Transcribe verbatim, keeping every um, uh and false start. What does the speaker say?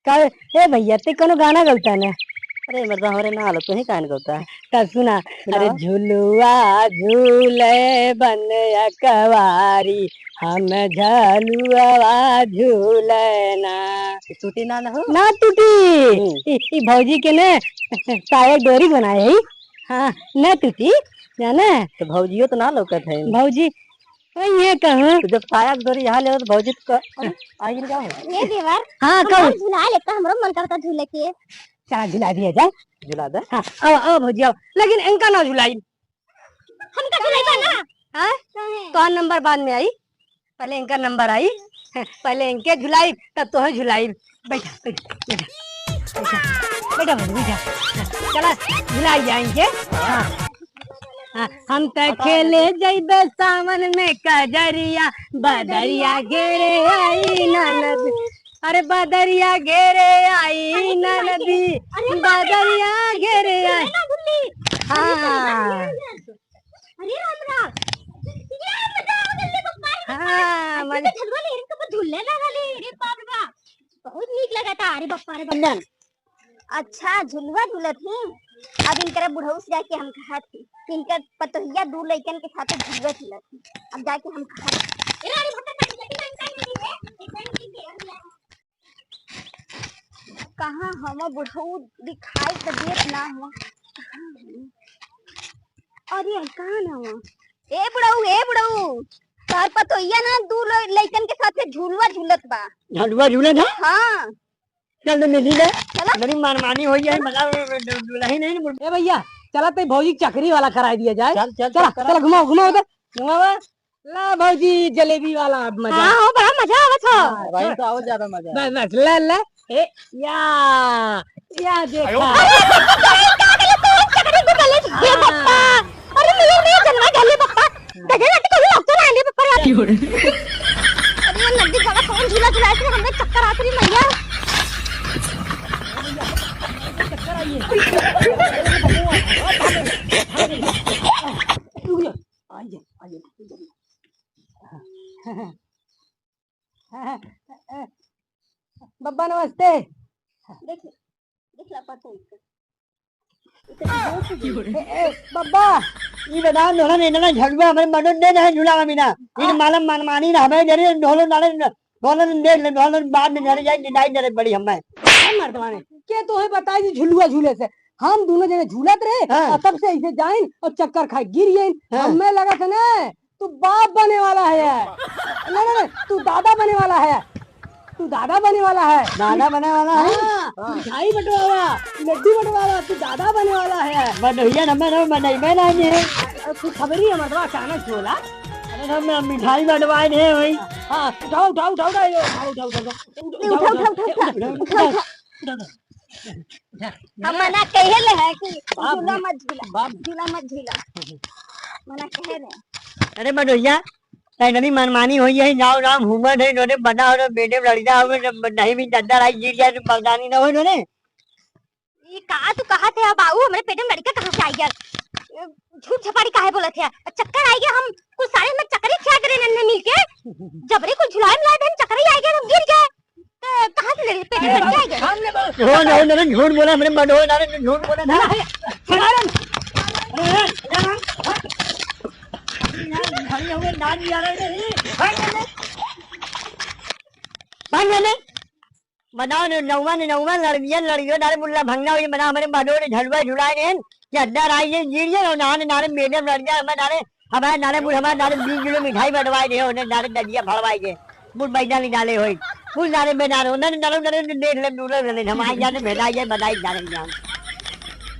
का, ए भैया, ते कोनो गाना गौता ने? अरे मर्दा, हमरे ना आलो, तू ही काहे न गौता? तब सुना, सुनावा। अरे झुलुआ झूले बन अकवारी, हम झलुआ झूले ना। ई टूटी ना न हो? ना टूटी। हम्म। ई, ई भौजी के ने साया डोरी बनाए है। हाँ, ना टूटी, जाना? तो भौजियो तो ना लौकत है। भौजी, ओ, ये कहूँ। तो जब साया के डोरी यहाँ ले तो भौजी तो क-, अरे, आई गिर जाओ। ये देवर, हाँ, हम कहूँ। झुला लेता, हमरो मन करता झूले के। चला झुला दिया जाए। झुला दे। हाँ, आओ, आओ भौजी, आओ। लेकिन इनका ना झुलाई। हमका झुलाई बा ना। हाँ? काहे? तो नंबर बाद में आई, पहले इनका नंबर आई, पहले इनके झुलाई, तब तोहे झुलाई। बैठा, बैठा, बैठा, बैठा, बैठा भौजी, बैठा। चला, झुलाई जाए इनके। हाँ। हाँ, हम त खेले जइबे सावन में कजरिया, बदरिया घेरे आई ननद। अरे बदरिया घेरे आई ननदी, अरे बदरिया घेरे आई। ना गुल्ली। हाँ। अरे राम राम। ये बताओ गुल्ली बप्पा रे बप्पा। हाँ, आज मजा। तो झलवा ले, इनके ऊपर झूले ना वाले, रे बाप रे बाप। बहुत नीक लगा था, अरे बप्पा रे बप्पा। अच्छा, झुलुआ झूलत ही। अब इनकरे बुढ़ऊ से जाके हम कहत ही कि इनकर पतोहिया दू लइकन के साथे झुलुआ झूलत ही। अब जाके हम कहत ही। कहाँ हम बुढ़ऊ दिखाई तो देत ना हो। अरे, कहाँ ना हो? ए बुढ़ऊ, ए बुढ़ऊ, तोर पतोहिया ना दू ल-, लइकन के साथे झुलुआ झूलत बा। झुलुआ झूलत है? हाँ। चल तो मिली ले। चला। बड़ी मनमानी होई है, मतलब, दु-, दुलही नहीं ना। ए भैया, चला ते भौजी के चकरी वाला कराई दिया जाए। चल, चल, चला, चल, करा। चला, घुमाओ, घुमाओ तो। घुमाओ। ला भौजी, जलेबी वाला अब मजा। हाँ, हो, बड़ा मजा आवत हो। हाँ, भाई, तो और ज्यादा मजा बस, आवे। बस, ले, ले। ए, या, या देखा। अरे, चकरी को गले से, ये हाँ। बप्पा। अरे, मेरे, मेरे जन्मा झाले बप्पा। गजर आटे को भी लगता ना, ले बप्पा। अरे, ये नदी का कौन झूला झूला है, इसमें हमें चक्कर आत रही, मैया। रुक जा। आइए, आइए। बब्बा नमस्ते। देख, देख ला पता है इसका। ए, ए, बब्बा, ई बताओ, नोहरा ने इतना झलुआ हमरे मनो दे दे झूला में ना। ई हाँ। मालम मनमानी ना हमें जरे ढोलो नाले न-, ढोलो न दे ले, ढोलो बाद में जरे जाए, डिनाई जरे बड़ी हमें। ए मर्दवा ने, के तोहे बताई जी झुलुआ झूले से? हम दोनों जने झूलत रहे, हाँ। और तब से ऐसे जाइन और चक्कर खाए गिर गइन। हाँ। हमें लगा था ना, तू बाप बने वाला है। नहीं, नहीं, नहीं, तू दादा बने वाला है। तू दादा बने वाला है। दादा बने वाला है? हाँ, हाँ। मिठाई बंटवावा, लड्डू बंटवावा, तू दादा बने वाला है। बनैया नंबर नंबर बनैबे ना ये। अरे, तू खबरी है, मतलब, अचानक से बोला। अरे, हम मिठाई बंटवाए रहे भाई। हाँ, उठाओ, उठाओ, उठाओ, उठाओ, उठाओ, उठाओ, उठाओ, उठाओ, उठाओ, उठाओ, उठाओ, उठाओ, उठाओ, उठाओ। हम मना कहे ले है कि बाप झूला रे, मत झूला, बाप। झूला मत झूला। मना कहे ले। अरे मनोइया, तैननी मनमानी होई है, नाव नाम हुमन है, नोने बना हो, बेटे लड़का हो, नहीं भी डंडा लाई गिर जाए तो परेशानी ना हो नोने। ये का तू कहा थे बाबू, हमरे पेट में लड़का कहाँ से आई गया? झूठ झपाड़ी काहे बोलत है? चक्कर आई गया, हम कुछ सारे में चक्कर ही खिया करे नन्हे मिलके। जबरे कुछ झुलाए मिलाए थे, चक्कर ही आई गया, हम गिर गए। तो कहाँ से ले, पेट में लड़का आई गया? सामने बोल। हो ना, हो ना, झूठ बोला, हमरे मन हो ना, झूठ बोला था। अरे, अरे, अरे, अरे, अरे, भाई, हमें नानी आ रही है। भाग ले। बताओ ने, नौवा ने, नौवा लड़िया, लड़ियो, नारे मुल्ला भंगना हुई, बना हमरे बडोरे झलुआ झुलाए ने, कि अड्डा राई ये गिर गए, और नारे, नारे मेडम लड़िया, हमें नारे, हमारे नारे मुल, हमारे नारे बीस किलो मिठाई बंटवाए दे, उन्हें नारे डलिया फड़वाए दे, मुल बैठा नहीं डाले होई, मुल नारे में नारे, उन्हें नारे, नारे, देख ले, नूरे ले, हमारे जाने भेटाई जाए, बताई जाने जान।